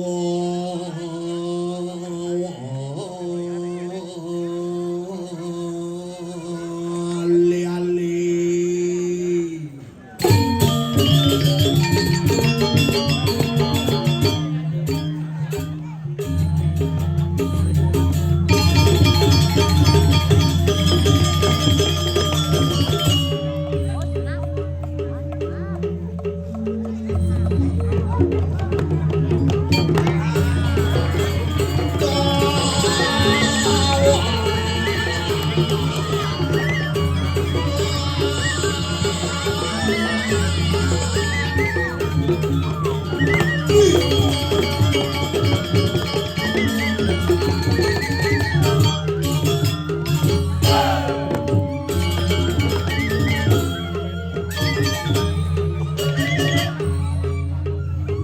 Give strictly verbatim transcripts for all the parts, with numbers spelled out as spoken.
Ale, ale.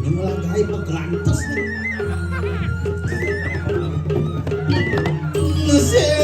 Ini malah gaib pegelantes nih. Mesir.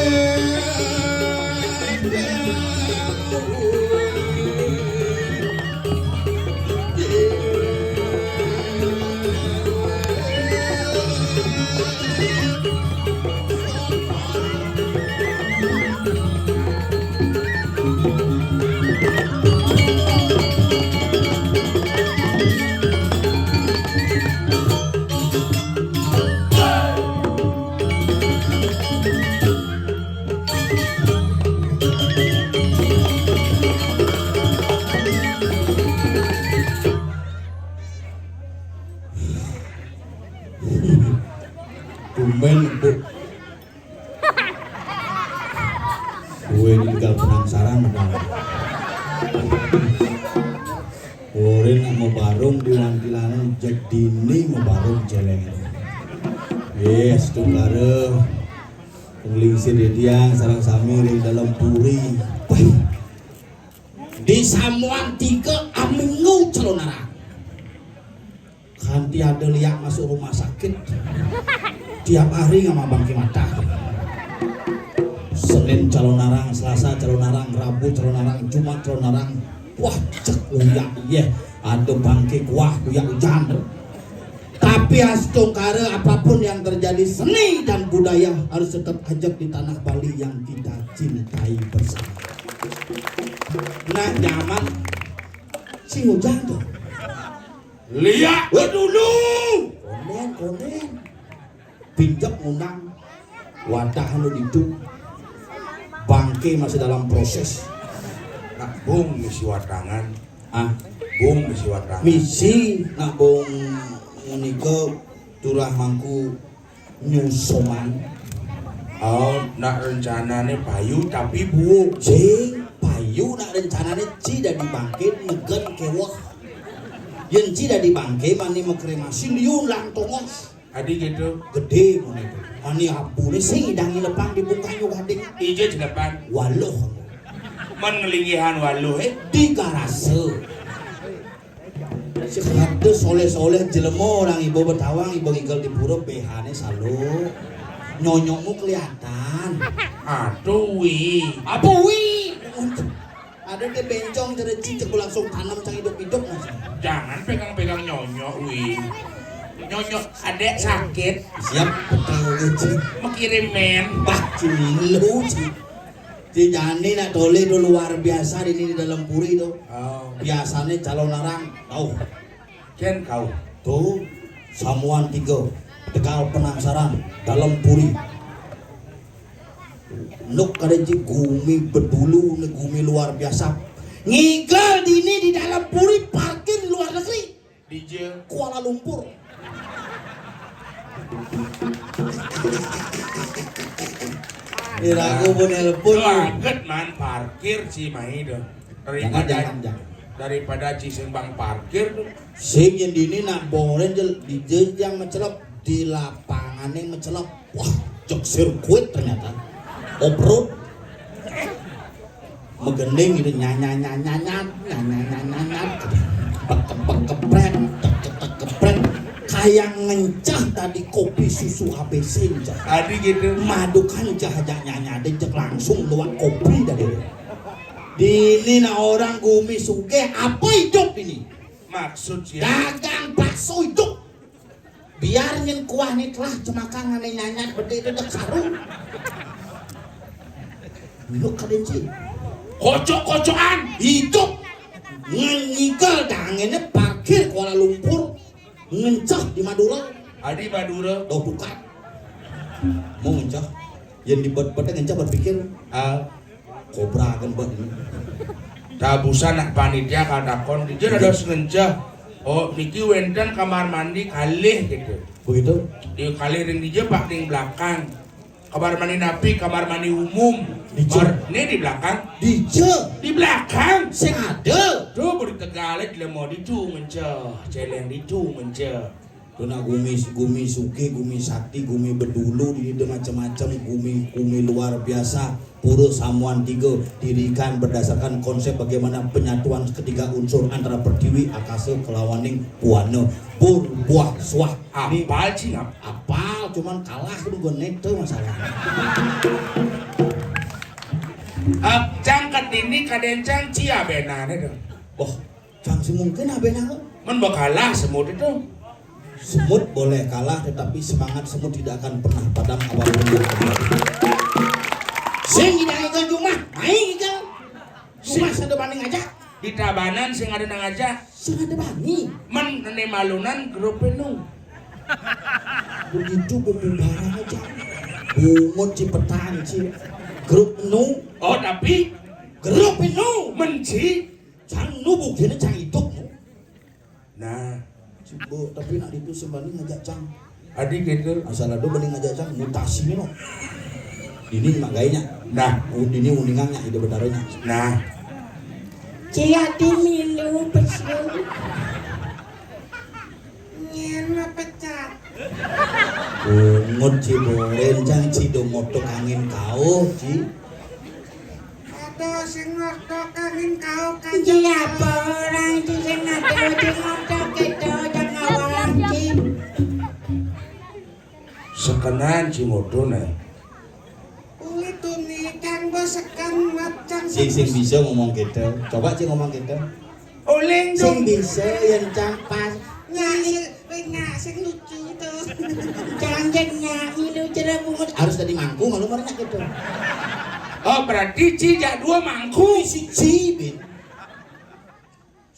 Tumben, Bu. Kowe ini tinggal penasaran, Bang. Ora nak mau barung di wantilané, jek dini mau barung celeng. Yes, tungkare. Nglingsir didiang sareng sami ring dalem puri. Wih. Di samuan tiga aminggu celonarang. Kanti ada liak masuk rumah sakit. Tiap hari sama bangke mata. Senin calonarang, Selasa calonarang, Rabu calonarang, Jumat calonarang. Wah, cek uyak, iya. Ada bangke kuah, uyak hujan. Tapi astungkara, apapun yang terjadi, seni dan budaya harus tetap ajak di tanah Bali yang kita cintai bersama. Nah, zaman sing hujan tuh. Lihat dulu. Konden, konden. Pinjek ngundang. Wadah anu ditu. Bangke masih dalam proses. Nak bung misi watangan. Ah, bung misi watangan. Misi nak bung menika turah mangku nyusuman. Oh, nak rencanane payu tapi buuk. Sing payu nak rencanane ci dadi bangke negen keweh. Yen ci dadi bangke mani makremasi liun lan tongos. Adi gitu. Gedhe ngono itu. Mani abune sing idangi lepang di bungkah yo gading. Ije jelepan. Waluh. Men ngelingihan waluh, eh. Digarase. Sing ada soleh-soleh jelema orang ibu betawang, ibu ngigel di pura, B H-ne salo. Nyonyokmu kelihatan. Aduh, wi. Apa wi? Ada dia bencong, dia cicek langsung tanam cang hidup-hidup, Mas. Jangan pegang-pegang nyonyok, wi. Nyonyok adek sakit. Siap, betul, Ci. Mikirin men. Bah, Ci, lu, Ci. Ci, jani nak tole tu luar biasa di, di dalam puri tu. Oh. Biasanya calonarang, tau. Ken kau. Tu, samuan tiga, tegal penasaran, dalam puri. Nuk kada ji gumi bedulu, ne gumi luar biasa. Ngigel dini di dalam puri, parkir di luar negeri. Di je. Kuala Lumpur. Ira aku pun nelpon. Banget man parkir si mai do. Jangan, daripada jangan, jangan. Daripada ci sing bang parkir tu. Sing yen dini nak boren jel di je yang mencelok, di lapangan yang mencelok. Wah, jok sirkuit ternyata. Off-road. Megending gitu, nyanya, nyanya, nyanya, nyanya, nyanya, nyanya, gitu. Pekep, pekepret, tek, tek, tek, kepret. Kayak ngencah tadi kopi susu A B C, encah. Tadi gitu. Madu kancah aja nyanya, dia cek langsung luak kopi tadi. Dini nak orang gumi sugih, apa hidup ini? Maksud sih. Dagang bakso hidup. Biar nyén kuah né telah cemakang ané nyanyat bedé itu cék saru. Lu kadén, Ci. Kocok-kocokan. Hidup. Ngikel dangéné parkir Kuala Lumpur. Ngenceh di Madura. Adi Madura. Doh tukar. Mau ngenceh. Yang dibet-bete ngenceh berpikir. Ah. Kobra kan buat ini. Tabusan nak panitia katakon, "Dija ada ngenceh?" "Oh, niki wénten kamar mandi kalih," gitu. Begitu? Di kalih ring dija, Pak, ring belakang. Kamar mandi napi? Kamar mandi umum. Dija. Mar-, ini di belakang. Dija. Di belakang. Sing ada. Tuh, beri tegalé jelema ditu ngenceh, céléng ditu ngenceh. Tuh, nah, gumi, gumi sugih, gumi sakti, gumi bedulu, di itu macam-macam, gumi, gumi luar biasa. Pura Samuan tiga dirikan berdasarkan konsep bagaimana penyatuan ketiga unsur antara pertiwi, akasa, kelawaning buana. Bur, buah, suah. Ini apal, Ci, ngap-, apal, cuman kalah kudu gonet tuh masalah. Ap, cang kadini kadén cang cia benané dong. Boh, cang sing mungkin abénang. Men bakalah semut itu. Semut boleh kalah, tetapi semangat semut tidak akan pernah padam apapun yang terjadi. Sing tidak ikut jumah, naik ikut. Jumah sada banding aja. Di Tabanan sing ada nang aja. Sing ada bani. Men né malunan grup nu. Begitu bububaran aja. Bungut Ci petang, Ci. Grup nu. Oh, tapi grup nu. Men Ci. Cang nu buktiné cang hidup nu. Nah, Ci, Bu, tapi nak ditu sing bani ngajak cang. Adi gitu. Asal ada bani ngajak cang, mutasi nih, no. Ini mak gayanya. Nah. Un-, ini uningannya, ide betaranya. Nah. Ci adi milu pesu. Nyén mah pecat. Bungut Ci, Bu, rencang Ci do motok angin kau, Ci. Aduh, sing ngerto kangin kau kan. Iya, apa orang itu sing ada di motor kita, jangan orang di. Sekenan Ci motor nih. Uli tuni kan bos seken macam. Sing, sing bisa ngomong gitu. Coba Ci ngomong gitu. Uling sing dong. Bisa yang cang pas. Nyai, wéh, nyak sing lucu tuh. Jangan nyak ngilu cerah bungut. Harus tadi mangku, malu merenak gitu. Oh, berarti Ci jak dua mangku. Siji, Bin.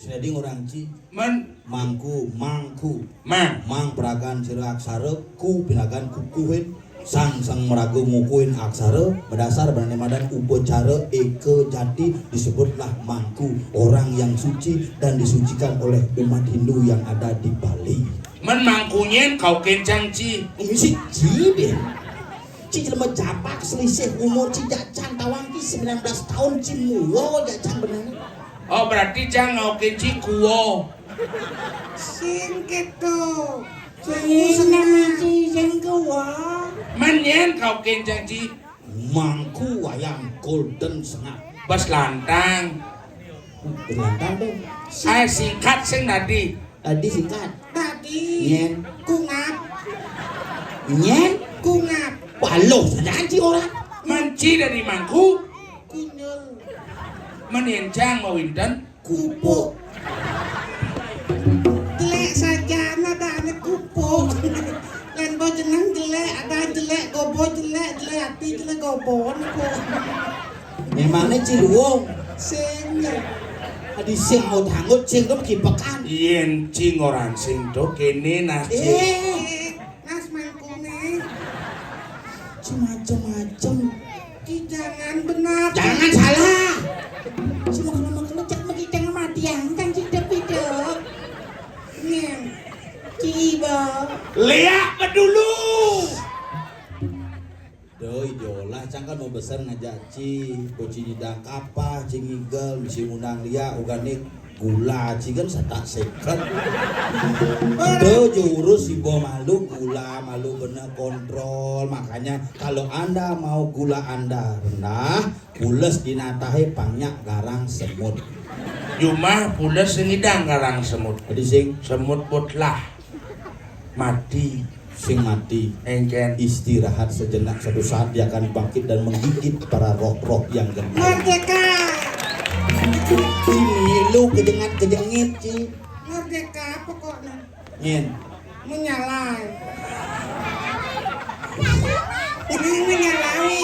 Jadi orang Ci. Men. Mangku, mangku. Mang. Mang peragan sira aksara, ku peragan kukuhin. Sang, sang maraga ngukuhin aksara, berdasar bernama dan upacara eka jati disebutlah mangku, orang yang suci dan disucikan oleh umat Hindu yang ada di Bali. Men mangku nyén kau kencang Ci. Ini siji, Bin. Ci jelema japak selisih umur Ci jak cang tawang Ci sembilan belas tahun Ci mulo jak cang benar. Oh, berarti cang ngaukin Ci kuo. Sing gitu. Sing nami Ci sing kuo. Men nyén kau kencang Ci. Mangku ayam golden sengap. Bas lantang. Bas lantang tuh. Ah, singkat sing tadi. Tadi singkat. Tadi. Nyén. Kungap. Nyén. Kungap. Waluh, sadaan Ci orang. Men Ci dari mangku. Kunyul. Men nyén cang mau winten. Kupuk. Jelek saja, ada anak kupuk. Lain bos jeneng jelek, ada jelek, gobo jelek, jelek hati, jelek gobo, kupuk. Memangnya Ci luung. Sing. Adi sing mau hangut, sing tuh kipekan. Yén Ci ngoran sing tuh kéné nah Ci. Eh. Nas mangkune. Semacem-macem. Di jangan benar. Jangan salah. Semua kalau mau cek begitu mati yang kan tidak tidak. Nih. Ciba. Lihat ke dulu. Doi, diolah, cang kan mau besar ngajak Ci, ko Ci nyidang kapah, Ci ngigel, misi ngundang lia, organik, gula, Ci kan satak seket. Tuh, jurus si bo malu, gula malu bener kontrol. Makanya kalau Anda mau gula Anda rendah, pules dinatahe pangnya garang semut. Jumah pules sing idang garang semut. Jadi sing semut putlah. Mati. Sing mati. Engken. Istirahat sejenak, suatu saat dia akan bangkit dan menggigit para roh-roh yang gentar. Merdeka. Ci milu kejengat-kejengit, Ci. Merdeka pokoknya. Nyen. Menyalai. Ini menyalai.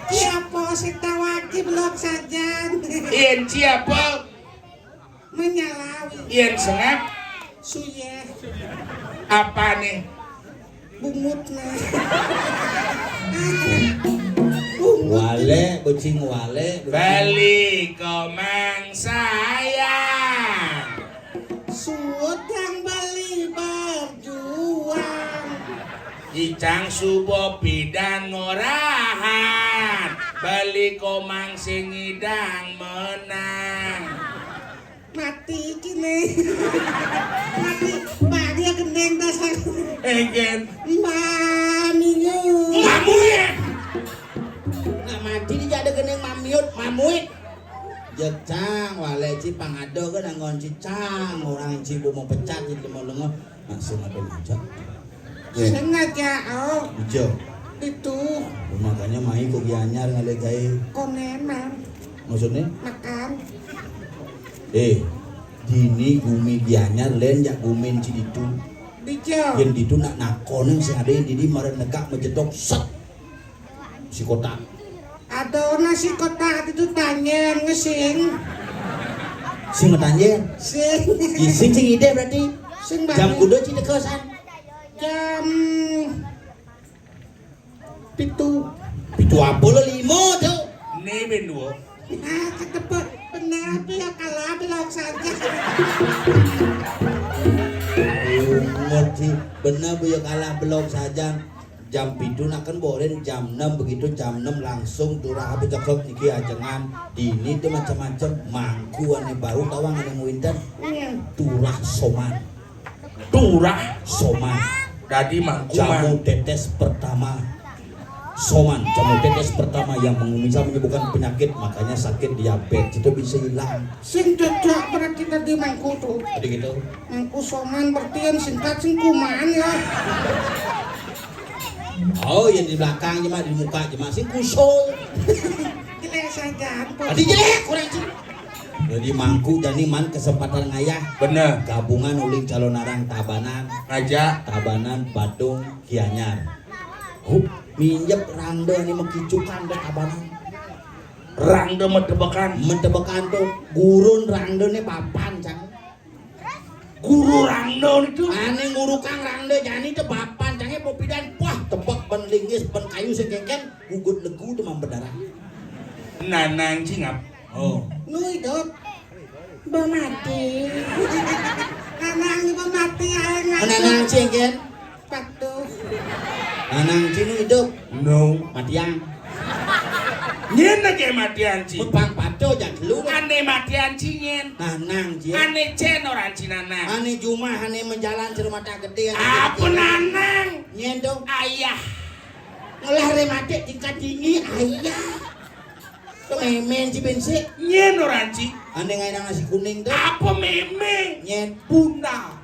Siapa sing tawaki belum sajan? Yen siapa? Menyalai. Yen sengap? Suyeh. Apa nih? Bungut nah. Bungut. Wale, becing wale, becing. Beli komang sayang. Suwedang beli berjuang. Icang subo pidan ngorahan. Beli komang sing ngidang menang. Mati kini. Mati. Mbak dia gendeng tas. Engen. Mbak Miu. Mamuit. Nak mati dia ada gendeng mamiut, mamuit. Jek cang, wale ci pangado kan anggon ci cang, orang ci bu mau pecat ci mau lengo, langsung ada macam. Sengaja, oh. Ijo. Itu. Makanya mai kok Gianyar ngale gawe. Konenan. Maksudnya? Makan. Eh, dini gumi Gianyar len jak gumin ci ditu. Ijo. Yen ditu nak nakonin sing ada yang didi maren negak mejedok set. Si kotak. Ada nasi kotak itu tanyen ngesing. Sing tanyen. Sing. Ising sing ide berarti. Sing. Jam kudu ci teko san? Jam pitu. Pitu apa lo lima tuh? Ini ben dua. Ah, ketepuk. Benar apa ya kalah belok saja. Ngerti. Benar bu ya kalah belok saja. Jam pitu nak kan boren jam enam begitu jam enam langsung turah habis cekok niki ajengan dini tuh macam-macam mangku ane baru tawang ane muinten. Iya. Turah soman. Turah soman. Dadi mangku jamu tetes pertama. Soman, jamu tetes pertama yang bisa menyembuhkan penyakit, makanya sakit diabetes itu bisa hilang. Sing cocok berarti tadi mangku tuh. Tadi gitu. Mangku soman berarti yang singkat sing kuman ya. Oh, yang di belakang cuma di muka cuma sing kusul. Jelek saja. Tadi jelek kurang sih. Jadi mangku jani man kesempatan ngayah. Bener. Gabungan uling calon arang Tabanan. Ngajak Tabanan Badung Gianyar. Huh, minjep rangda ni mekicukan dek Tabanan. Rangda metebekan. Metebekan tuh gurun rangda ni papan cang. Guru rangda itu. Ane ngurukang rangda jani tuh papan cangnya popidan. Wah, tebek ben linggis ben kayu sing kengken gugut legu tuh mambedarah. Nanang cingap. Oh. Nu hidup. Ba mati. Nanang ba mati ae ngadu. Nanang cingken. Patuh. Nanang cinu hidup. No. Matiang. Nyen lagi matian ci. Mepang patuh jak lu. Ane matian ci nyen. Nanang ci. Ane cen orang ci nanang. Ane jumah ane menjalan cermata gede. Apa nanang? Nyen dong. Ayah. Ngelah rematik tingkat tinggi ayah. Kememen ci bensi. Nyen orang ci. Ane ngai nang nasi kuning tuh. Apa meme? Nyen. Bunda.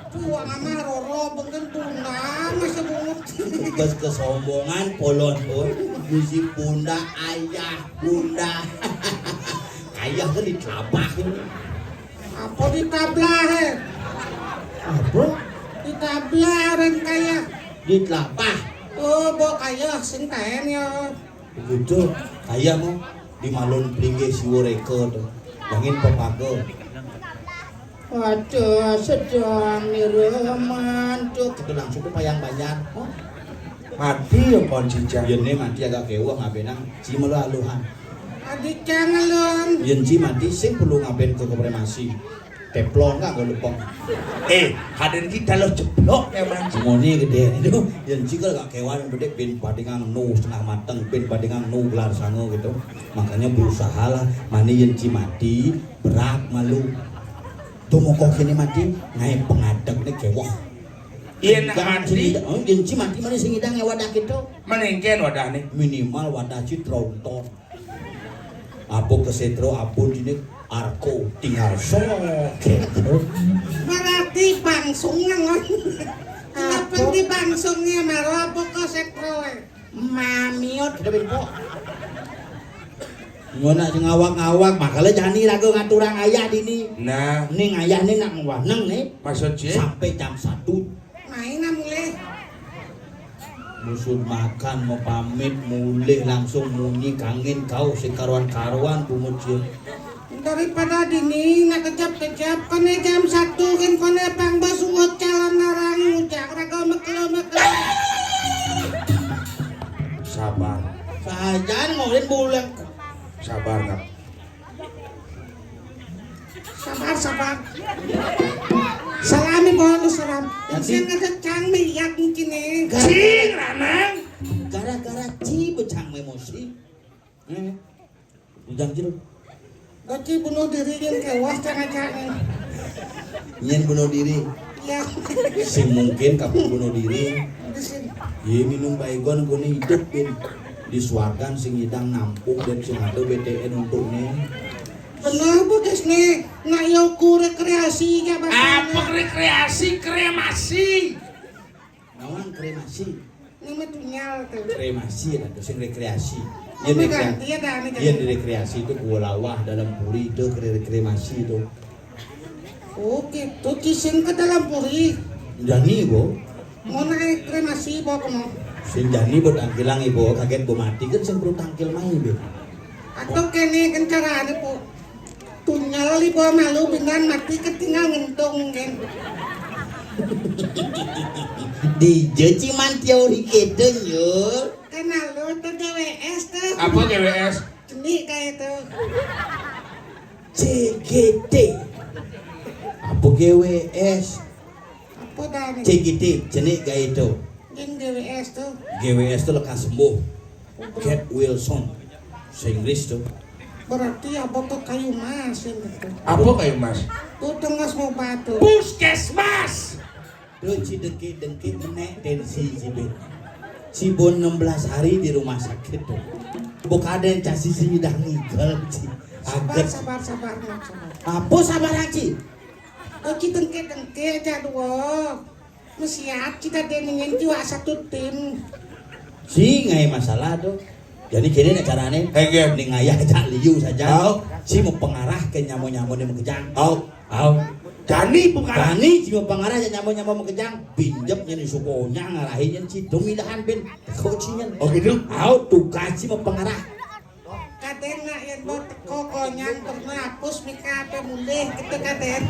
Tuang ama roro bengen bunda masih bungut. Bes kesombongan polon pun. Misi bunda ayah bunda. Ayah kan di telapah ini. Apa di tablah eh? Apa? Di tablah orang kaya. Di telapah. Oh, bo kaya sing kaen ya. Begitu, kaya mau di malun pelinggih siwa reka tu. Dangin pepaga. Waduh, sedang nira mantuk. Kita langsung ke payang banjar. Oh. Mati ya kon cincang. Yen ne mati agak kewah ngabenang. Si melu aluhan. Adik jangan lon. Yen si mati sing perlu ngaben ke kepremasi. Teflon kan gue lepong. Eh, kaden kita lo ceplok ya man. Ngone gede itu. Yen si kalau gak kewan gede bin padingang nu setengah mateng bin padingang nu gelar sango gitu. Makanya berusahalah mani yen si mati berat malu. Tuh mokok ini mati naik pengadek nih kewah. Iya nak mati. Yen si mati mani sing idang ya wadah gitu. Menengken wadah nih. Minimal wadah si tronton. Apa kesetro apa jenis arko tinggal soket. Berarti bangsung ngon. Kenapa di bangsungnya maro apa kesetro eh? Mamiot kita bego. Ngono sing ngawag-ngawag, makanya jani raga ngaturang ayah dini. Nah. Ning ayah nih nak ngewaneng nih. Maksud sih? Sampai jam satu. Main ah mulih. Musuh makan, mau pamit, mulih langsung munyi kangin kau sing karuan-karuan bungut sih. Daripada dini nak kejap-kejap, kone jam satu kan kone pang basungut calon narang ngujak raga mekelo-mekelo. Sabar. Sajan ngulin bulan. Sabar, Kak. Sabar, sabar. Salami bolu salam. Nanti sing ada cang miyak mungkin nih. Gara-gara Cing, Ranang. Gara-gara ci becang emosi. Eh, ujang jeruk. Berarti bunuh diri yang kewas cang aja nih. Nyen bunuh diri. Ya. Sing mungkin kamu bunuh diri. Di sini. Ye minum baygon gone hidup bin. Di swargan sing ngidang nampung dan sing ada B T N untuknya. Bener, Bu Desne. Nak yoku rekreasi ya, Bapak. Apa rekreasi? Kremasi. Nawan kremasi. Nama tunyal tuh. Kremasi lah, tuh sing rekreasi. Iya, rekreasi. Iya, di rekreasi itu gua lawah dalam puri itu kre-, kremasi itu. Oh, gitu. Cising ke dalam puri. Jani, Bu. Mau naik kremasi, Bu, aku mau. Sing jani, Bu, tangkilang, Ibu. Kaget, Bu, mati kan sing perlu tangkil mai, Bu. Atau kene kan caranya, Bu. Tunyal, Ibu, malu beneran mati ketinggal ngentung, kan. Di cuman teori gitu, Nyul. Kan malu tuh G W S tuh. Apa G W S? Cenik kayak itu. C G T. Apa G W S? Apa dah nih? C G T, cenik gaya itu. Yang G W S tuh. G W S tuh lekas sembuh. Get well soon. Bahasa Inggris tuh. Berarti apa tuh kayu mas yang gitu? Apa kayu mas? Tuh tengah mau batu. Puskesmas. Tuh ci dengki-dengki menek tensi ci bin. Ci bon enam belas hari di rumah sakit tuh. Bukaden casi si udah ngigel ci. Sabar, sabar, sabar, Mak, sabar. Apa sabar, Ci? Oci dengke-dengke aja dua. Mesiat kita deningin jiwa satu tim. Si ngai masalah tuh. Jadi gini nih carane. Hei, Gen. Ning ayah cak liu saja. Au. Si mau pengarah ke nyamo-nyamo nih mengejang. Au. Au. Jani pengarah. Jani si mau pengarah ke nyamo-nyamo mengejang. Pinjep nyeni sukonya ngarahin nyen si demi dahan bin. Kau cinyen. Oh, gitu? Au, tugas si mau pengarah. Kaden nak yang mau teko konyang pernah hapus mika apa mulih kita kaden.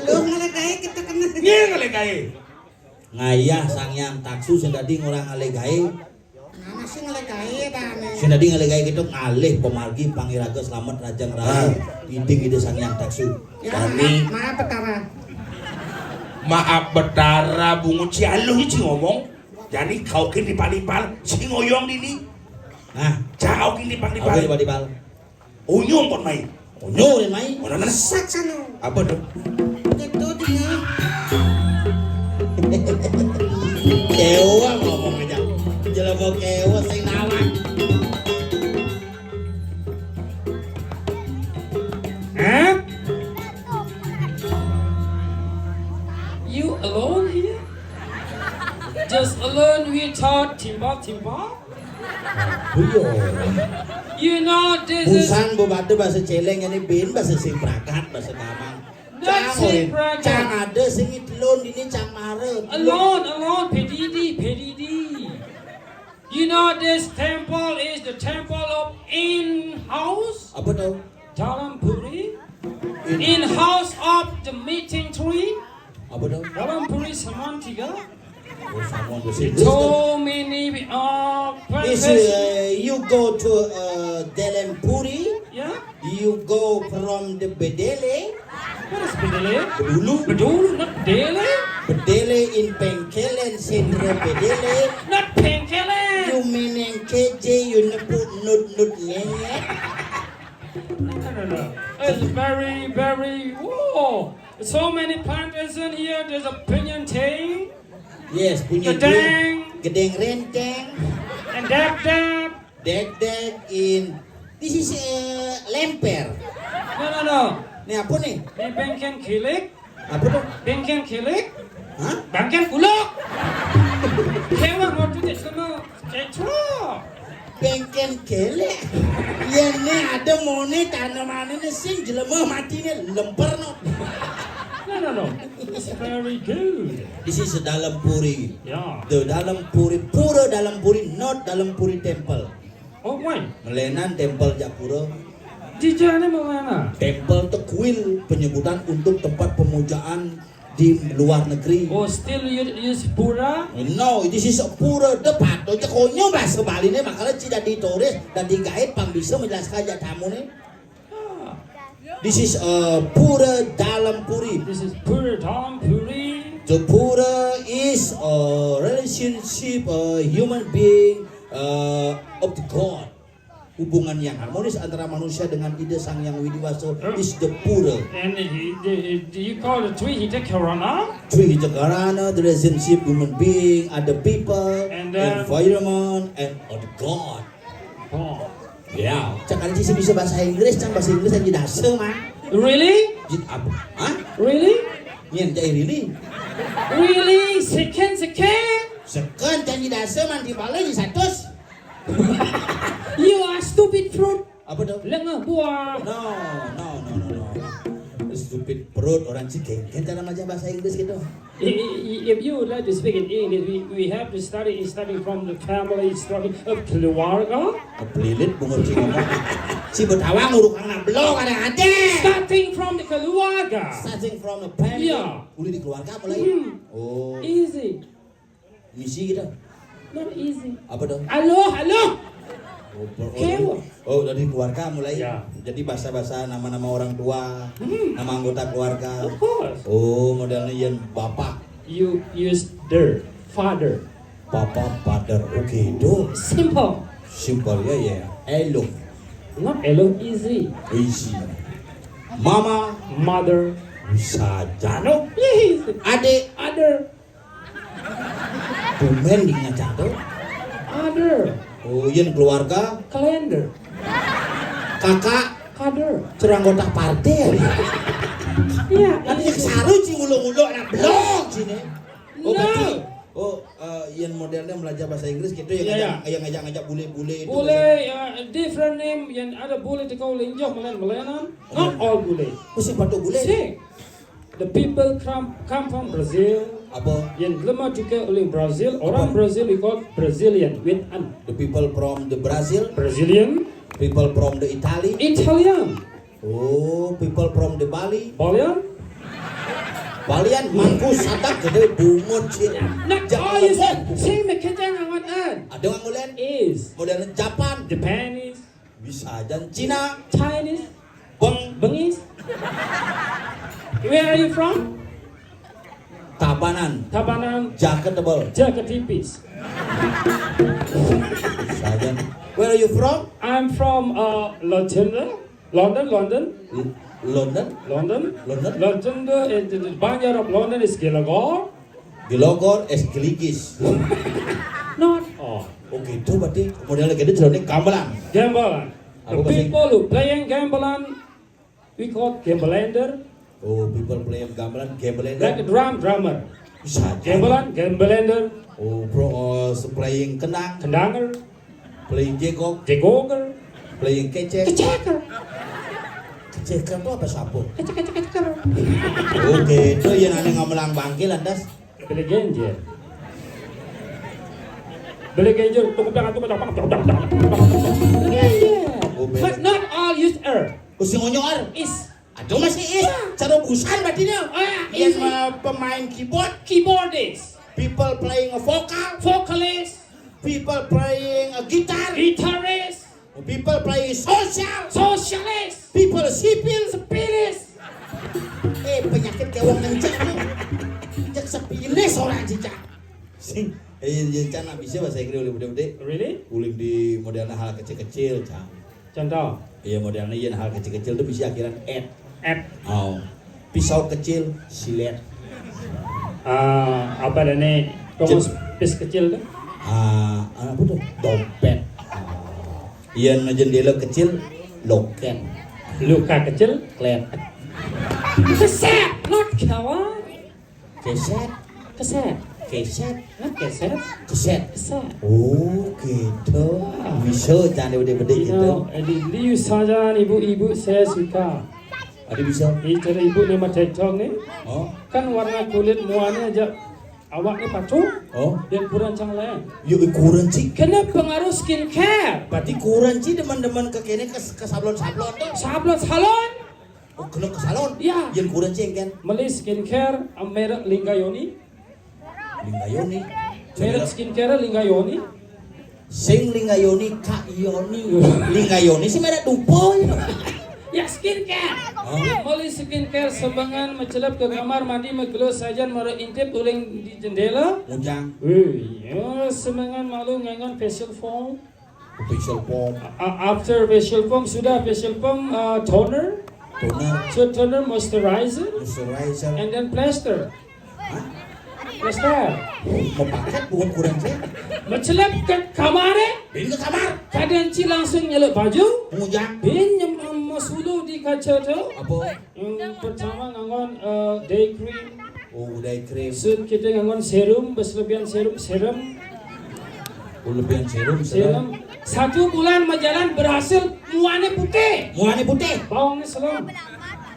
Lu ngelegai kita kena. Iya, ngelegai. Ngayah Sang Hyang Taksu sing dadi ngurang ngelegai. Nah, masih ngelegai dah nih. Sing dadi ngelegai kita ngalih pemargi pangiraga selamat rajang rawa. Ah. Iding ide Sang Hyang Taksu. Ya, kami maaf, maaf, Betara. Maaf, Betara, bungut si aluh ci ngomong. Jadi kau kini palipal, si ngoyong dini. Nah, cau kini palipal. Oke, palipal. Unyung kon mai. Unyung mai. Ora nesak sana. Apa tuh? Itu dia. Kewa ngomong aja. Jelema kewa sing nawang. Hah? You alone here? Just alone we talk timba timba? Iya. You know this is. Busan bu batu bahasa celeng ini bin bahasa simprakat bahasa damang. Not simprakat. Cang ada sing telon ini cang mare. Alone, alone, pedidi, pedidi. You know this temple is the temple of in-house? Apa tuh? Dharampuri. In house of the meeting tree. Apa tuh? Dharampuri Samantika. Oh, sama the same. So many uh, places. Is uh, you go to uh, Dharampuri? Yeah. You go from the Bedele. What is Bedele? Bedulu. Bedulu, not Dele. Bedele in Pengkelen, Central Bedele. Not Pengkelen. You meaning K J, you nepuk nut nut ngenyek. No, no, no. It's very, very, whoa. So many plantation here. There's a pinyon tree. Yes, punya gedeng. Gedeng renteng. And dab dab. Dek dek in. This is uh, lemper. No, no, no. Ini apa nih? Ini bengken kilik. Apa tuh? Bengken kilik. Hah? Bengken kuluk. Kewang waktu dia sama kecoa. Bengkén gélék. Yén né ada moné tanemané né sing jelema matiné lemper no. No, no, no. It's very good. This is a Dalem Puri. Yeah. The Dalem Puri, Pura Dalem Puri, not Dalem Puri Temple. Oh, why? Melénan temple jak pura. Di jane melénan. Temple to kuil, penyebutan untuk tempat pemujaan di luar negeri. Oh, still you use pura? No, this is a pura. De pato je konyo bahasa Bali né, makanya ci dadi turis, dadi guide, pang bisa menjelaskan jak tamu né. Ah. This is a pura Dalem Puri. This is pura Dalem Puri. The pura is a relationship, a human being, uh, of the God. Hubungan yang harmonis antara manusia dengan Ida Sang Hyang Widi Wasa is the pura. And he, the, the, you call the Twi Hita Karana? Twi Hita Karana, the relationship human being, other people, and then environment, and other God. Oh. Ya, cak ada sih bisa bahasa Inggris, kan bahasa Inggris aja dasar mah. Really? Jit apa? Hah? Really? Nyen cai really? Really? Second, second? Second, janji dasar mah di balik di satu. You are stupid fruit. Apa tuh? Lengah buah. No, no, no, no, no. Stupid perut orang Cikengken cara aja bahasa Inggris gitu. If you would like to speak in English, we, we have to study, study from the family, study of keluarga. Kepelilit bungut si ngomong. Si Betawa nguruk anak belum ada aja. Starting from the keluarga. Starting from the family. Iya. Boleh di keluarga mulai. Hmm. Oh. Easy. Misi kita. Not easy. Apa dong? Halo, halo. Oh, oh, oh, dari keluarga mulai. Ya. Jadi bahasa-bahasa nama-nama orang tua, hmm, nama anggota keluarga. Of course. Oh, modelnya yang bapak. You use the father. Papa, father. Oke, itu. Simple. Simple ya, ya. Elo. Not elo, easy. Easy. Mama. Mother. Bisa jano. Yes. Adik. Other. Tumen di ngajak tuh. Other. Oh, yen keluarga. Calendar. Kakak. Kader. Cerang kota partai. Iya. Tapi yang saru ci ulo-ulo anak blok sini. Oh, no. Berarti, oh, eh, yang modelnya belajar bahasa Inggris gitu ya, iya, ngajak, iya, yang ngajak-ngajak bule-bule itu. Bule, ya, different name, yang ada bule itu kau linjoh melen-melenan. Not all bule. Oh, siapa tuh bule? Si. The people come, come from Brazil. Apa? Yang lemah juga oleh Brazil. Orang apa? Brazil we call Brazilian with an. The people from the Brazil. Brazilian. People from the Italy. Italian. Oh, people from the Bali. Balian. Balian mangku satak gede bungut sih. Nah, oh, you said, say me kejang angan an. Ada yang ngulen? Is. Modern Japan. Japanese. Bisa aja Cina. Chinese. Beng. Bengis. Where are you from? Tabanan. Tabanan. Jaket tebal. Jaket tipis. Bisa aja. Where are you from? I'm from, uh, London. London, London. L-, London? London. London. London, eh, the, the barnyard of London is Gilagor. Gilogor es geligis. Not all. Oh, gitu, berarti modelnya gitu, jadinya gamelan. Gamelan. The apa bahasa people who playing gamelan, we call gambelander. Oh, people playing gamelan, gambelander. Like a drum, drummer. Bisa aja. Gamelan, gambelander. Oh, bro, oh, playing kendang. Kendanger. Playing jegog. Jegoger. Playing kecek. Keceker. Keceker tuh apa sapu? Kecek, kecek, keceker. Oke, itu yang aneh ngamelang bangke lantas. Beli genjer. Beli genjer, tunggu tangan, tunggu tangan. Beli genjer. Oh, beli. But not all use er. Kusi ngonyor. Is. Aduh, masih is. Ya. Cara busan berarti dia. Oh, ya, yang, is. Eh, pemain keyboard. Keyboardist. People playing a vocal. Vocalist. People playing a guitar. Guitarist. People playing social. Socialist. People sipil. Sipilis. Eh, penyakit kewong ngencak nih. Cek sipilis orang cicak. Sing. Eh, ya, cana bisa bahasa Inggris oleh bude-bude. Really? Uling di modelnya hal kecil-kecil, cang. Contoh? Iya, modelnya iya hal kecil-kecil tuh bisa akhiran et. Et. Oh. Pisau kecil, silet. Ah, apa ada nih? Tongos pis kecil tuh? Ah, apa tuh? Dompet. Iya, jendela kecil, loket. Luka kecil, klet. Keset, not kawan. Keset. Keset. Keset. Hah? Keset? Keset. Keset. Oh, gitu. Bisa, jangan gede-gede gitu. Adi, Liu Sajan, ibu-ibu saya suka. Adi bisa. Ini cara ibu ni sama TikTok ni. Oh. Kan warna kulit muanya aja awak ni patuh. Oh. Dan kurang cang lain. Yuk, kurang sih. Kena pengaruh skincare. Berarti kurang sih teman-teman ke kene ke, ke sablon-sablon tuh. Sablon-salon. Oh, kena ke salon? Ya. Yang kurang sih kan? Meli skincare, merek Linggayoni. Linggayoni. Merek skincare Linggayoni. Sing Linggayoni, Kak Yoni. Linggayoni sih merek dupo. Ya, skincare. Oh. Meli skincare sebengan mencelep ke kamar mandi, megelo sajan, mara intip uling di jendela. Mujang. Wih, ya, sebengan malu ngangon facial foam. Facial foam. A- after facial foam, sudah facial foam, uh, toner. Toner. So toner, moisturizer. Moisturizer. And then plaster. Hah? Plaster. Mau paket bukan kurang sih? Mencelep ke kamar eh. Bin ke kamar. Kadang ci langsung nyeluk baju. Mujang. Bin nyem- masulu di kaca tu. Apa? Yang pertama ngangon uh, day cream. Oh, day cream. Sud kita ngangon serum, berlebihan serum, serum. Berlebihan serum, serum. Serum. Satu bulan berjalan berhasil muane putih. Muane putih. Bawangnya selem.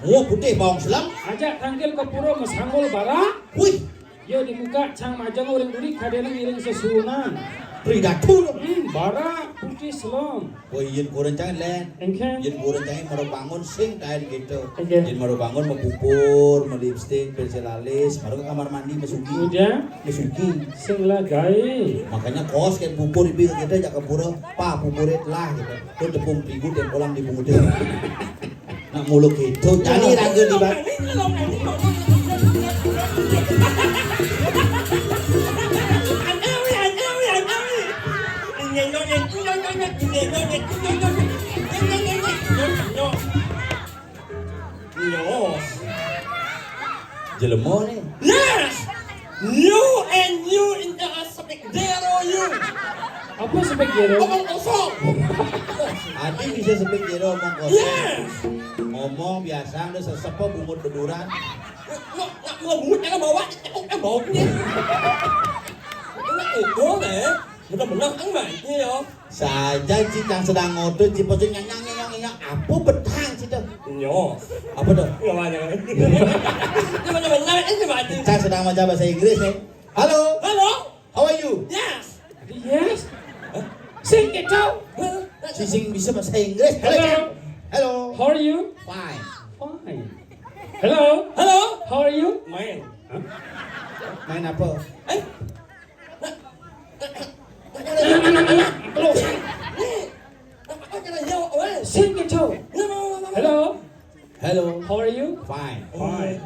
Oh, putih bawang selem. Ajak tangkil ke pura mesanggul bara. Wih. Yo di muka cang majang orang duri kadena ngiring sesuunan. Pridatu. Hmm, bara putih selem. Woi, yen kurang cang len. Engke. Yen kurang cang mara bangun sing taen gitu. Engke. Yen mara bangun mau pupur, mau lipstik, pensil alis, mara ke kamar mandi mesuki. Udah. Mesuki. Sing lah gawe. Makanya kos kayak pupur ibu kita jak ke pura, pa pupur lah gitu. Tuh tepung terigu dan kolam di pungutin. Nak muluk itu, jadi raga di bawah. Yo. Jelema ni. Yes. You and you in the speak zero you. Apa speak zero? Omong kosong. Adi bisa speak zero omong kosong. Yes. Ngomong biasa udah sesepo bungut beduran. Nak nak mau bungut jangan bawa cekok kan bau ni. Nak ukur eh. Mudah menang ang baiknya ya. Saja ci cang sedang ngotot ci pocong nyanyang nyanyang nyanyang apa betang ci tuh? Nyo. Apa tuh? Nyo banyak. Nyo banyak banyak ini mati. Cang sedang baca bahasa Inggris nih. Halo. Halo. How are you? Yes. Yes. Sing kecau. Si sing bisa bahasa Inggris. Halo. Hello. Cang. Hello. How are you? Fine. Fine. Hello. Hello. How are you? Main. Hah? Main apa? Eh? Sing kecau. Hello. Hello. How are you? Fine. Fine.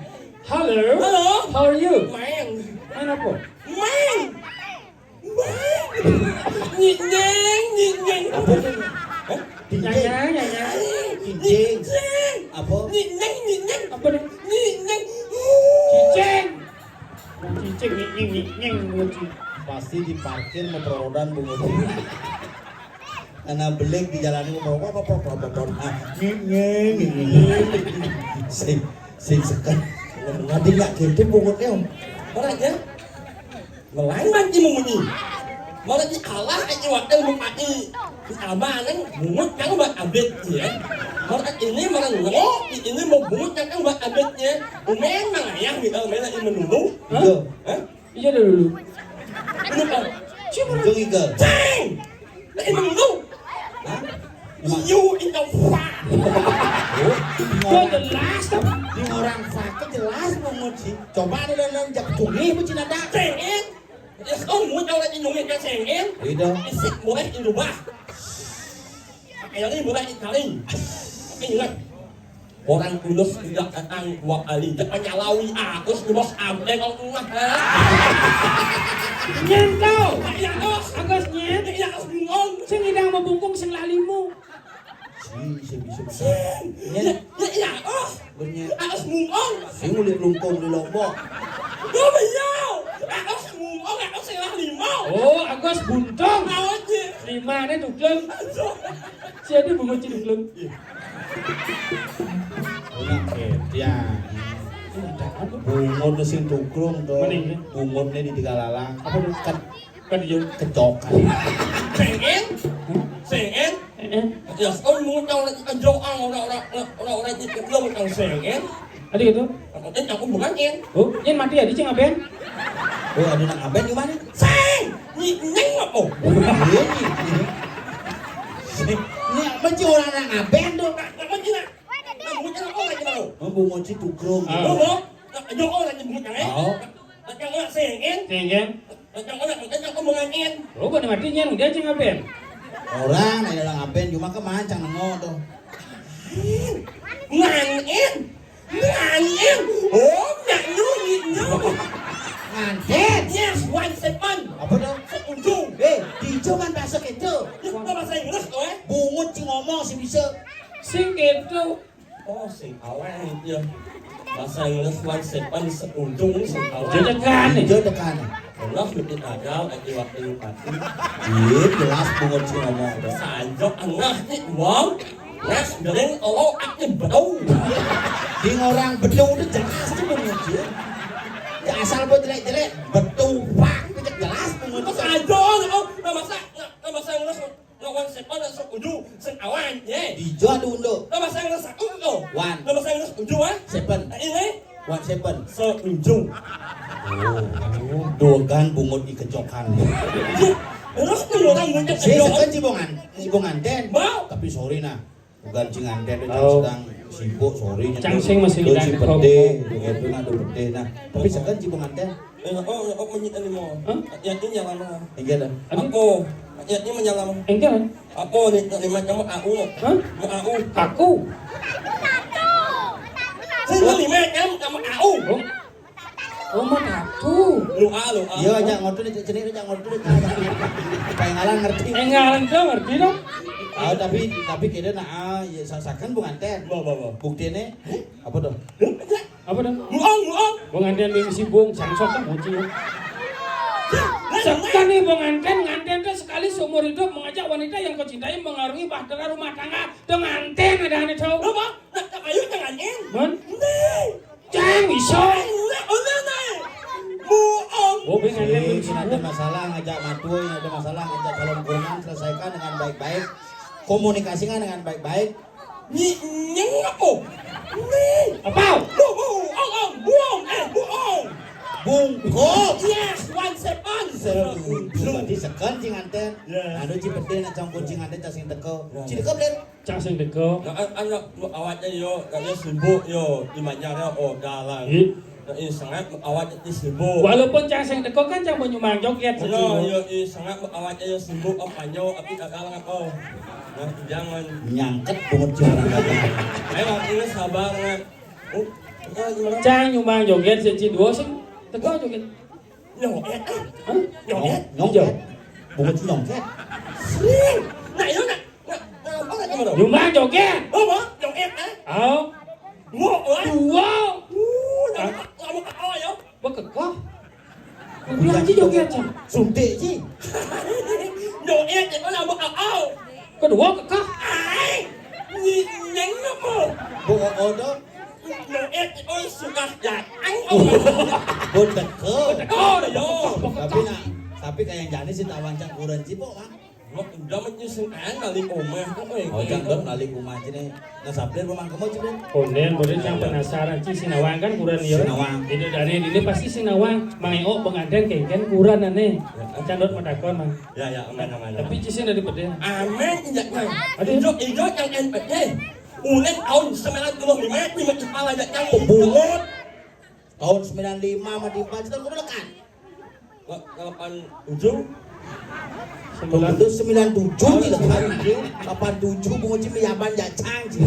Hello. Hello. How are you? Main. Main apa? Main. Main. Nyik nyeng, nyik nyeng. Apa tuh? Hah? Nyanyang, nyanyang. Nyik nyeng. Apa? Nyik nyeng, nyik nyeng. Apa nih? Nyik nyeng. Cicing. Cicing nyik nyeng, nyik nyeng. Pasti diparkir motor rodan bungut. Ana belik di jalan ini mau apa apa apa apa. Nyik nyeng, nyik nyeng. Sing sing seket. Nanti nggak gitu bungutnya. Orang aja. Ngelain manci memunyi. Malah di Allah aja wakil mukati. Di amanang bungut yang buat abit ya. Malah ini malah ngomong ini mau bungut yang buat abit ya. Umen mang ayah gitu umen lagi menunggu. Iya. Hah? Iya dah dulu. Dulu kan. Siapa? Itu Igal. Ceng. Lagi menunggu. Hah? You in the fuck. Oh, jelas tuh. Di orang sakit jelas bungut sih. Coba ada dan dan jak tunggu bu Cina dah. Ceng. Yes, oh, mau tahu lagi nunggu kan sengin? Iya. Isik boleh dirubah. Pakai lagi boleh ditaring. Tapi ingat, orang tulus tidak datang dua kali. Jangan nyalawi aku tulus ampe kau rumah. Nyen kau. Ya, os. Agus nyen. Ya, os bungong. Sing idang mau bungkung sing lalimu. Sing, sing bisa bisa. Sing. Ya, ya, ya, os. Bener. Agus mungkong. Sing ulit lungkong di Lombok. Yo beyo. Agus mungkong, agus salah lima. Oh, agus buntung. Awas je. Lima ini dukleng. Jadi bungut ci dukleng. Iya. Orang kerja. Udah Bungut sing tukrung to. Mending, ya. Bungutné di tiga lalang. Apa tuh? Kan, kan dia kecokan. Sing én? Sing én? Eh, eh. Ya, kon mau tahu lagi kecokan, orang-orang, orang-orang itu belum tahu sing én. Ada gitu? Aku kan aku bukan én. Oh, ini mati ya, dia ngapain? Oh, ada nak ngapain gimana? Sing! Ni, neng apa? Iya, iya. Ini apa sih orang nak ngapain tuh? Nak, nak, nak. Nah, bungut apa lagi mau? Oh, bungut sing tukrung. Ah. Bungut? Nah, ada orang nyebutnya, eh? Oh. Ada orang sing én? Sing én? Ada orang, ada orang omongan én. Oh, bukan mati nyen, dia sing ngapain? Orang ada orang ngapain, cuma kemancang nengok tuh. Ngan én? Ngan én? Oh, nak nunyi, nunyi. Nganten. Yes, one seven. Apa tuh? Seujung. Eh, di Jawa bahasa gitu. Itu bahasa Inggris tuh, eh? Bungut sing ngomong sih bisa. Sing gitu. Oh, sing awan ya. Bahasa Inggris one seven seujung sing awan. Dia tekan nih. Dia tekan. Allah bikin ada lagi waktu pati. Iya, jelas bungut sing ngomong. Sanjok engah nih, wow. Nas, dering, oh, aku bedong. Di orang bedong itu jelas tuh bungut dia. Ya, asal buat jelek-jelek, bedong, pak, itu jelas bungut. Terus aja, oh, nggak masa, nggak, nggak masa ngurus. Lawan seven langsung uju, sing awan, ye. Ijo ada undo. Nama saya ngerasa undo. One. Nama saya ngerasa uju, ah. Seven. Nah, ini. One seven. Seujung. Oh, dogan bungut di kecokan. Terus tuh orang bungut. Saya sekan cibongan, cibongan ten. Mau. Tapi sorry nah, bukan cinganten itu sedang sibuk, sorry. Cang sing masih ngidang. Pede, itu nah, pede nah. Tapi sekan cibongan ten. Eh, oh, oh, menyit tadi mau. Hah? Ya, ini yang lama. Enggak ada. Aduh. Aku, ya, ini menyala. Enggak. Aku ni, ni macam aku. Hah? Mau aku. Aku. Saya ni macam kamu aku. Oh. Oh, mau aku. Lu ah, lu ah. Iya, ajak ngotot ni, cenik ajak ngotot ni. Paling ngalang ngerti. Eh, ngalang tuh ngerti dong. Ah, tapi, tapi kita nak, ah, ya, sasakan bunganten. Bawa, bawa, bawa. Bukti ni, apa tuh? Apa dah? Buang, buang. Bung Anten di Sibung, sangsot kan moci. Sekan nih Bung Anten, nganten tuh sekali seumur hidup mengajak wanita yang kau cintai mengarungi bahtera rumah tangga. Tuh nganten ada aneh tahu. Apa? Nak tak ayo jangan en. Mon? Nih. Cang iso. Udah, udah nih. Buang. Oh, Bung Anten di Sibung. Ada masalah ngajak matuy, ada masalah ngajak calon kurman, selesaikan dengan baik-baik. Komunikasikan dengan baik-baik. Nyi, nyeng apa? Ni. Apa? Bu, bu, ong, ong, buong, eh, buong. Bungkuk. Yes, one seven. Setuju. Berarti sekan cing anten. Yes. Anu ci pede nak cangkul cing anten cang sing teko. Ci teko, Blen. Cang sing teko. Nah, an-, anak awaknya yo, kaya sibuk yo, di Banjar yo, oh, dalang. Ih. Nah, ih, sangat awak ih sibuk. Walaupun cang sing teko kan cang mau nyumbang joget. Bener, sibuk. Yo, ih, sangat awak ih sibuk, apa nyo, tapi gagal ngapa? Nah, jangan. Nyangket bungut ci orang gagal. Ayo, ini sabar, nak. Oh, kita gimana? Cang nyumbang joget, si ci duo sing teko joget. Nyongket, ah. Hah? Nyongket. Nyong-, nyongket. Bungut ci nyongket. Sering. Nah, yo, nak. Nah, nah, apa nak gimana? Nyumbang joget. Oh, apa? Nyongket, ah. Au. Wow, wah. Wow. Uh, nama, nama apa ya? Bekekah. Bilang ci joget, ci. Suntik ci. Joget, ci, nama apa? Kedua kekah. Ai. Ni, neng nama? Bu, oh, oh, dong. Joget, ci, oh, suka datang. Oh, betul. Oh, yo. Tapi nak, tapi kayak jani sih tawan cak kurang ci, Bu, kan? Udah mah ci sing ae ngali omah. Oh, cang dok ngali omah ci ne. Nah, sabda rumah kamu ci, Blen? Onden, boleh cang penasaran ci sinawang kan kurang ya. Sinawang. Ini dane ini pasti sinawang. Mang Eo pengantin kengken kurang ane. Cang dok matakon, Mang. Ya, ya, aman, aman, aman. Tapi ci sing dari pede. Aman, injak, Mang. Aduh. Injak, injak yang N P D. Ulen tahun sembilan puluh lima, lima kepala aja cang. Bungut. Tahun sembilan lima mah di Banjar, kok melekat? Delapan tujuh. Sembilan. Itu sembilan tujuh di delapan tujuh. Delapan tujuh, bungut ci miyaban jacang, ci.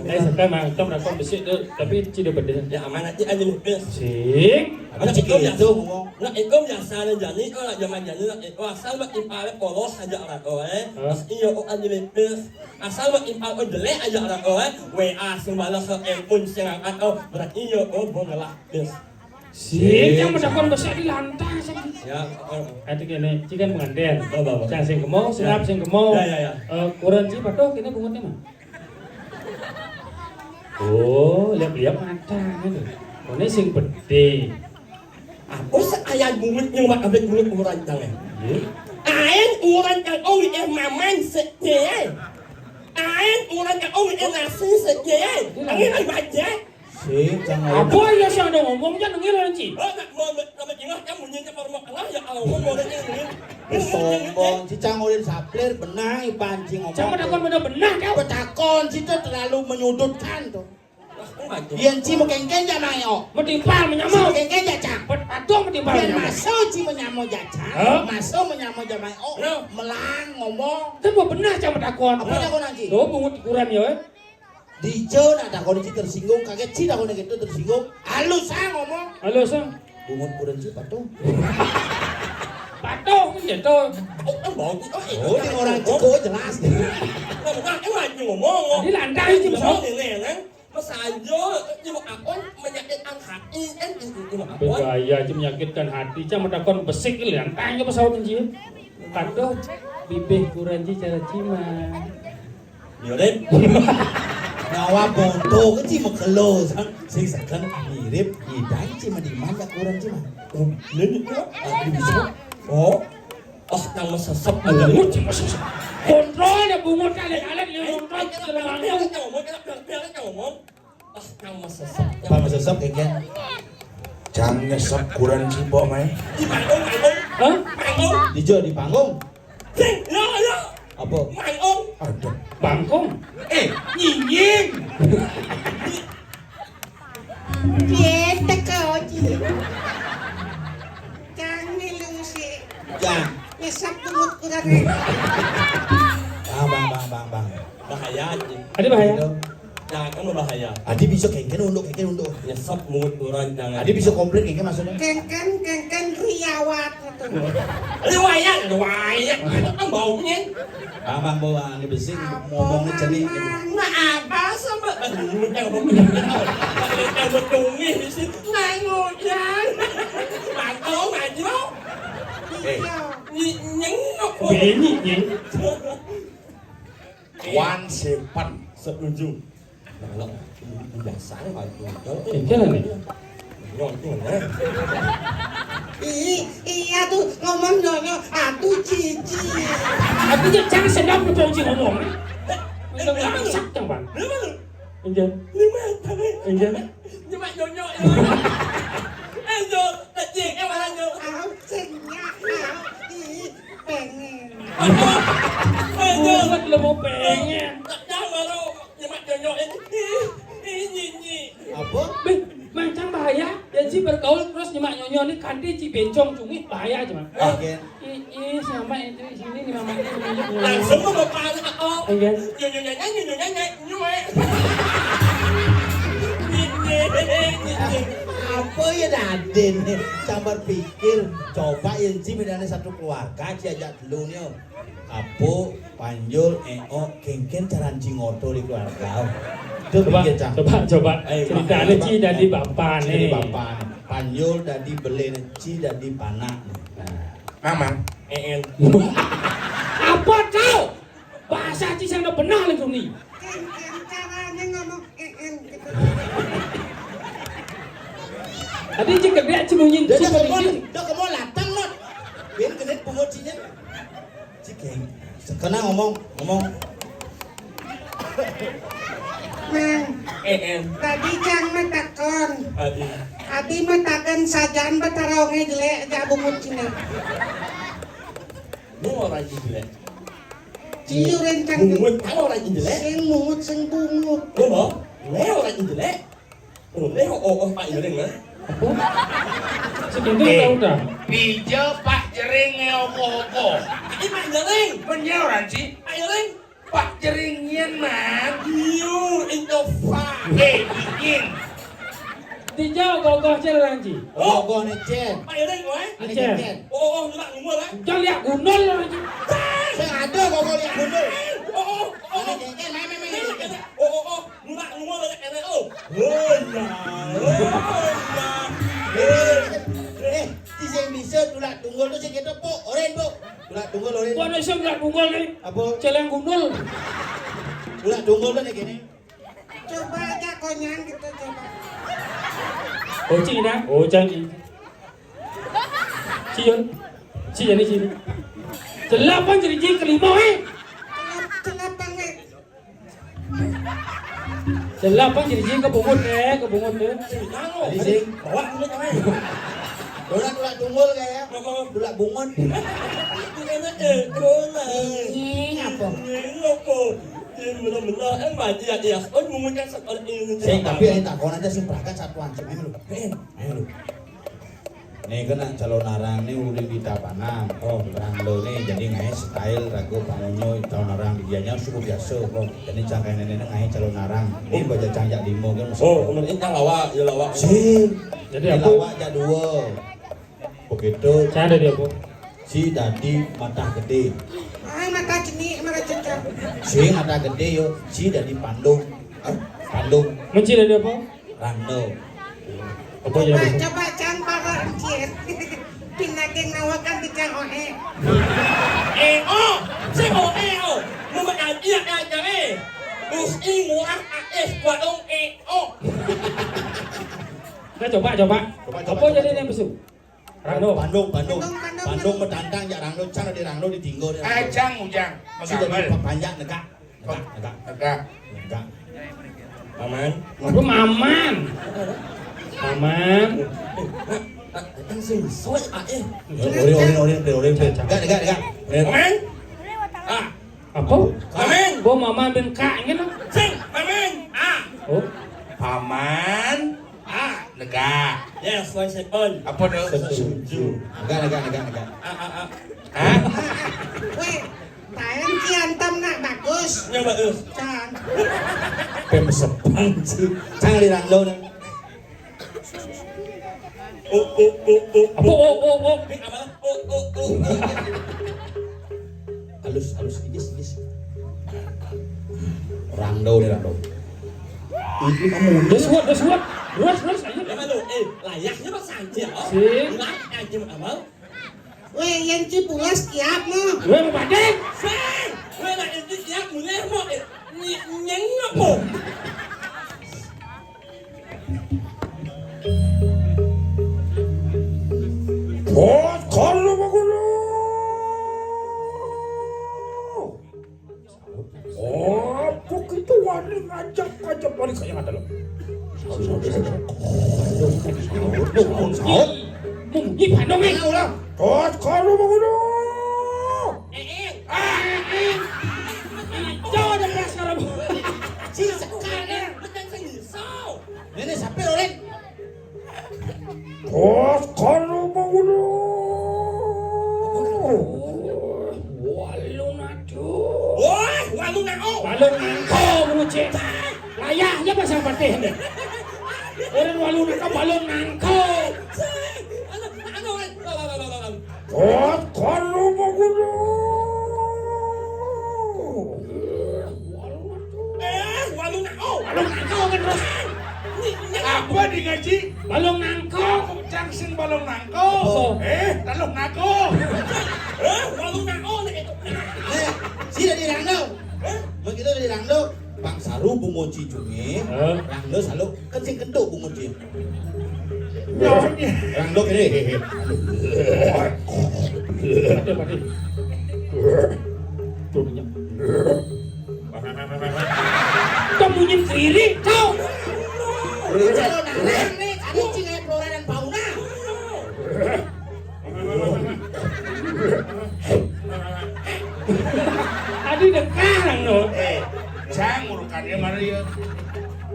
Eh, sampai mangkem rakam besi tu, tapi ci dah pedes. Ya, aman nanti aja lupis. Sik. Apa ci itu ngomong? Nak itu biasa aja ni, oh, zaman jani, nak itu asal mak ipare polos aja orang, oh, eh. Hah? Pas iyo, oh, aja lupis. Asal mah impal, oh, jelek aja lah, oh, eh. W A sing balas, oh, handphone sing angkat, oh, berarti yo, oh, mau ngelak, yes. Sik, yang menakon besar di lantas, eh. Ya, oh. Ati kene, ci kan pengantin. Oh, bawa. Cang sing kemo, senap sing kemo. Ya, ya, ya. Eh, kurang ci patuh kene bungutnya mah. Oh, liap-liap mata gitu. Koné sing gedé. Apa sih ayah bungut nyumak ambek bungut ukuran tangan? Iya. Ain ukuran kang owi eh maman sedih. Ain ukuran kang owi eh nasi sedih. Ini lagi baca. Sing, jangan. Apa ya sing ada ngomong, jangan ngilangin, Ci? Oh, nak mau, nak mau jengah, kamu nyanyi apa rumah Allah, ya Allah, mau nyanyi. Wis sombong, Ci, cang ulin saplir, benah, Ipan, Ci, ngomong. Cang takon bener-bener, kau. Petakon, Ci, tuh terlalu menyudutkan, tuh. Wah, kan baca. Yén Ci mekengkeng, jak main, oh. Metimpal, menyamuk. Ci mekengkeng, jak, cang. Pet-, aduh, metimpal, yén menyamuk. Masuk, Ci menyamuk, jak, cang. Hah? Masuk, menyamuk, jak main, oh. Hah? Melang, ngomong. Kan mau bener, cang, petakon. Apa takon, Ci? Tuh, bungut ukuran, ya, eh. Dijo nak takon Ci tersinggung, kaget Ci takon gitu tersinggung. Halus ah ngomong. Halus ah. Bungut kuren Ci patuh. Patuh gitu. Oh, kan bagus. Oh, iya. Oh, ini orang Ceko jelas. Nah, bukan, eh, lagi ngomong. Di lantai Ci, ngomong, Bos. Ini, kan? Mas Anjo, ini mau akon menyakitkan hati, kan? Ini mau akon. Bahaya Ci menyakitkan hati. Cang mau takon besik, lantai aja pesawat Ci. Patuh, bibih kuren Ci cara Ci mah. Yo, Rin. Nyawa bodoh ke Ci megelo, sang. Sing seken mirip, idang Ci meniman ya kuren Ci mah. Oh, ini, ini, ini. Ah, ini bisa. Oh. Oh, nang mesesep. Ada bungut Ci mesesep. Kontrol ya bungut, alit-alit ya kontrol. Kita ngomong, kita ngomong, kita ngomong. Ah, nang mesesep. Apa mesesep, Keken? Cang nyesep kuren Ci pok, mai. Di panggung, panggung. Hah? Panggung. Dijo di panggung. Sing, yo, yo. Apa? Mangkung. Aduh. Bangkung. Eh, nyinying. Piye teko, Ci? Cang milu sik. Ya. Nyesep bungut kuren. Bang, bang, bang, bang, bang. Bahaya, Ci. Ada bahaya? Gitu. Nah, kan berbahaya. Adi bisa kengken unduk, kengken unduk. Nyesep bungut kuren, jangan. Adi bisa komplit kengken maksudnya. Kengken, kengken riawat gitu. Riwayat, riwayat. Itu kan baunya. Bang, bang, bawa ini besi, ngomongnya cenik. Nah, apa sama? Aduh, yang ngomong yang betungi di situ. Nah, ngujang. Mantau, maju. Eh. Nyeng, nyeng. Bini, nyeng. Wan Sepan. Setuju. Nah, kalau udah sang, Pak, itu. Eh, jalan nih. Nyong, itu mana? Ih, iya tuh, ngomong nyonyo, aduh cici. Aku aja cang sedap tuh, Ci, ngomong. Eh, itu eh, masak, Cang, Bang. Berapa lu? Enggak. Lima, tapi. Enggak. Cuma nyonyo, ya. Eh, yo, tadi, eh, mana, yo? Au, sing, ya, au, ih, pengen. Apa? Eh, yo. Buat lo mau pengen. Tak tahu, lo. Nyemak nyonyo ini. Ih, ih, nyi, nyi. Apa? Beh, mancang bahaya. Ya, Ci bergaul terus nyemak nyonyo ini kanti Ci bencong cungit bahaya cuma. Ah. Oke. Ih, ih, sama itu di sini nih mamanya. Langsung ke kepala aku. Iya. Nyonyo nyanyi, nyonyo nyanyi, nyue. Nyi, nyi, nyi, nyi. Apa ya Dadin? Sambar pikir, coba ya Ci bedane satu keluarga, Ci ajak dulu nih. Kapuk, panjul, eok, kengken caran Ci ngoto di keluarga. Coba, pikir, Cang. Coba, coba. Eh, ceritane coba. Ci dadi bapak nih. Ci dadi bapak nih. Panjul dadi bele, Ci dadi panak nih. Nah. Mamang. Een. Apa kau? Bahasa Ci sing bener langsung nih. Kengken carane ngomong een gitu. Tadi Ci kerja Ci munyin Ci kemon, dia kemon latang, Mot. Ben genit pungut Cinya. Cikeng. Sekena ngomong, ngomong. Mang. Eh, eh. Tadi Cang mah takon. Tadi. Adi mah takon sajaan bataronge jelek, jak bungut Cina. Lu orang jelek. Ciurin Cang. Bungut, kamu orang jelek. Sing bungut, sing bungut. Lu mau? Lu orang jelek. Boleh, oh, oh, Pak Iring, ya? Apa? Sebentar, eh, tahu dah. Bija Pak Jering ngeopo-opo. Ini Pak Jering. Bener, Ranci. Pak Jering. Pak Jering yen, man. You in the fire. Eh, dingin. Dijau gogoh cel, Ranci. Oh. Gogoh ne cen. Pak Jering, kowe? Ane cen. Oh, oh, nyemak ngumul, eh? Jangan lihat gundul, Ranci. Saya ada gogoh lihat gundul. Oh, oh, oh. Ane cen, main, main, main. Oh, oh, oh. Nulak ngomong banyak enek lo. Woi, ya. Woi, ya. Eh, eh, ci sing bisa tulak tunggul tuh sing ketok, Pok. Oren, Pok. Tulak tunggul, oren. Kok ana sing tulak tunggul nih? Apa? Celeng gundul. Tulak tunggul tuh nek kene. Coba aja Konyang gitu coba. Oh, cik nah. Oh, jangan. Cik Yun. Cik Yun, cik. Delapan jadi cik kelima, eh. Delapan, weh. Delapan jadi cik kebungut, eh, kebungut, eh. Tadi sing bawa mulut, eh. Tulak, tulak tunggul kayak. Tulak bungut. Ini apa? Ini apa? Ini benar-benar, eh, mati ya, ya. Oh, bungut kan seperti ini. Sing, tapi ini takon aja sing peragat satuan, sing, ayo lu. Eh, ayo lu. Nih kena calon arang nih uling di tapanan. Oh, rangdo nih jadi ngaé style rago pangunyo calon arang di dianya suku biasa kok. Jadi cangkai nenek ngaé calon arang. Ini baca cangjak limo kan. Oh, kemudian kan lawak, ya lawak. Sing. Jadi apa? Lawak jak dua. Begitu. Saya ada di apa? Si dadi matah gede. Ay, matah jenik, matah cecak. Si matah gede yo, si dadi pandung. Hah? Pandung. Menci dadi apa? Rando. Apa ya? Coba, coba cang para encir. Pinaging nawakan di cang oe. Eh, oh, si oe, oh. Mau makan iya kan, eh. Terus ini murah, eh, kuat dong, eh, oh. Nah, coba, coba. Coba, coba, apa coba, jadi coba. Yang besuk? Rangdo. Bandung, Bandung. Bandung, Bandung, Bandung Bandung. Bedantang jak Rangdo, cang di Rangdo ditinggal. Eh, cang, ujang. Sudah dipanjak negak. Negak, negak. Negak. Negak. Paman. Apa Maman? Maman. Kan sing soy ah, eh. Orin, orin, orin, orin, orin. Negak, negak, negak. Orin. Paman. Ah. Apa? Paman. Bo Maman ben kak ngene. Sing, Paman. Ah. Oh. Paman. Ah, negak. Yes, one second. Apa tu? Setuju. Negak, negak, negak, negak. Ah, ah, ah. Hah? Weh, taen ki antem nak bagus. Ya, bagus. Can. Pem sepang sih. Cang di Rangdo nih. Oh, oh, oh, oh. Apa? Oh, oh, oh. Eh, apa? Oh, oh, oh, oh. Halus, halus, tipis, tipis. Rangdo nih, Rangdo. Itu kamu. Terus, what, terus, what? Terus, terus, ayo. Apa lu? Eh, layaknya Mas Sanji, oh. Sih. Hilang aja, Amal. Weh, yang Cipulas kiap, no. Weh, mau badeng. Sing. Weh, lah, itu kiap, mulai, mau, eh, ny-, nyeng apa? Bos, kalau mau gulu. Oh, begitu wani ngajak-ngajak wani kayak ada loh. Sahur, sahur, sahur. Sahur, sahur, sahur. Mungkin pandang nih. Ulang, ulang. Bos, kalau mau gulu. Eh, eh. Ah, eh, eh. Jauh ada keras kalau mau. Si sekarang. Nenek siapa, Loren? Bos, kalau mau dulu. Walung aduh. Woi, walung nang, oh. Walung nangko, mengucil. Layahnya pasang patih nih. Orang walung nangko, walung nangko. Anu, anu, anu. Bos, kalau mau dulu. Eh, walung nangko. Walung nangko kan terus. Apa di ngaji? Balong nangko. Cang sing balong nangko. Oh. Eh, talung nangko. Eh, balong nangko nih. Eh, sida di Rangdo. Hah? Begitu di Rangdo, Bang Saru bungo cicunge, Hah? Rangdo salu kencing kenduk bungo cicunge. Nyonya. Rangdo kene. Ada, Pak. Tuh, minyak. Kok bunyi kiri, kau? Calon anak nih, tadi Cing Flora dan Fauna. Adi dekah, no. Eh, Cang, urukannya mana ya?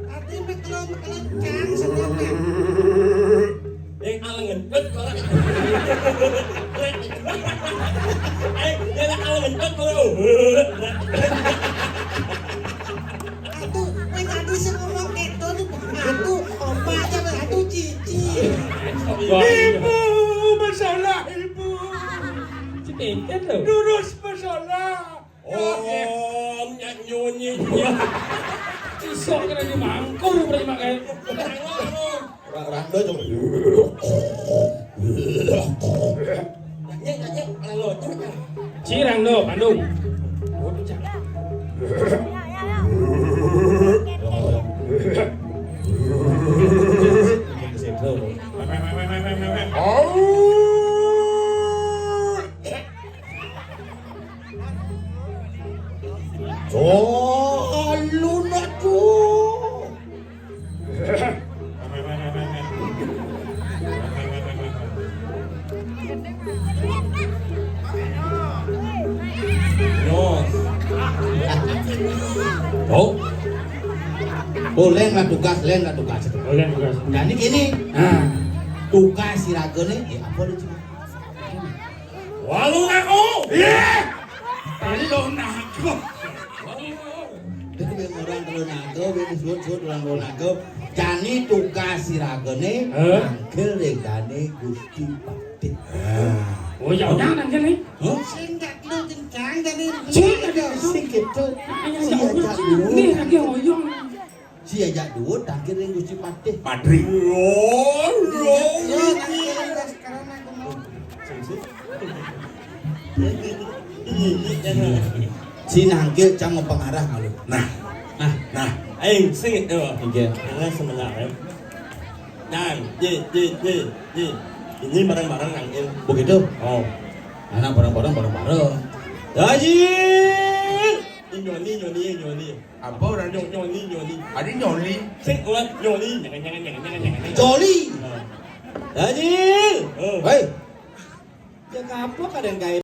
Adi mekelon-mekelon, Cang, sebenarnya. Eh, ala ngentut, Flora. Eh, dia ala ngentut, Flora. Aduh, weh, tadi sih ngomong gitu tuh, aduh, opa aja, weh, aduh, cici. Ibu, masalah ibu. Cepetan loh. Lurus masalah. Om, nyak nyunyi, nyak. Isok kena di mangkul, beri makan. Ra-, Rangdo coba. Nyak, nyak, nyak, kalau lo, cepet, kan? Cirang do, Bandung. Oh, pecah. Oh. Alun atuh. Yo. Oh. Oh, lain lah tugas, lain lah tugas. Oh, lain tugas. Jadi gini, nah, tugas si Raga nih, ya apa lu cuma? Walu aku. Iya. Tadi lo naku. Dia pengen orang kalau naga, pengen suat-suat orang kalau naga. Jani tugas si Raga nih, eh? Nangkil deh gane Gusti Patih. Oh, ya udah, nangkil nih. Hah? Sing gak lu kencang, jadi sing gitu. Ayo, si aja dulu. Ini lagi oyong. Si aja dulu, tangkil nih Gusti Patih. Patri. Yo, nangkil sekarang aku mau. Si nangkil cang mau pengarah malu. Nah, nah, nah, aing sing itu. Oke. Karena sebenarnya. Dan, ye, ye, ye, ye. Ini bareng-bareng nangkil. Begitu? Oh. Anak bareng-bareng, bareng-bareng. Haji. Nyoni, nyoni, nyoni. Apa orang nyoni, nyoni, nyoni. Ada nyoni. Sing kuat nyoni. Jangan, jangan, jangan, jangan, jangan. Joli. Nah. Haji. Oh. Hei. Jaga apa kadang gawe